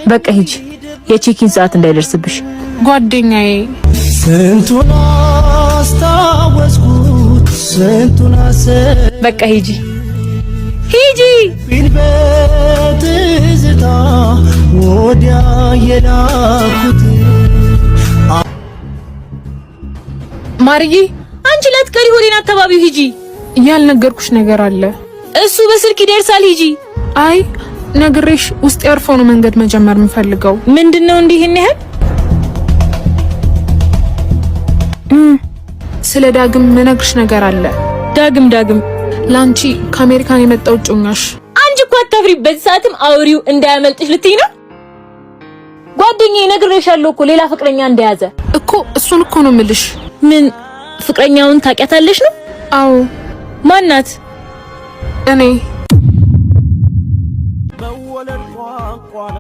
በቃ ሂጂ፣ የ check-in ሰዓት እንዳይደርስብሽ። ጓደኛዬ ስንቱን አስታወስኩት ስንቱን በቃ ሂጂ ሂጂ። አሰብኩኝ በትዝታ ወዲያ የላኩት። ማርዬ፣ አንቺ ላትቀሪ ሆዴን አካባቢው ሂጂ። ያልነገርኩሽ ነገር አለ። እሱ በስልክ ይደርሳል። ሂጂ። አይ ነግሬሽ ውስጥ ያርፎ ነው መንገድ መጀመር የምፈልገው። ምንድነው እንዲህ ይሄን ያህል? ስለ ዳግም ምነግርሽ ነገር አለ። ዳግም ዳግም ላንቺ ከአሜሪካን የመጣው እጮኛሽ። አንቺ እኮ አታፍሪ። በዚህ ሰዓትም አውሪው እንዳያመልጥሽ ልትይ ነው? ጓደኛዬ ነግሬሻለሁ እኮ ሌላ ፍቅረኛ እንደያዘ። እኮ እሱን እኮ ነው የምልሽ። ምን ፍቅረኛውን ታውቂያታለሽ ነው? አዎ። ማናት? እኔ።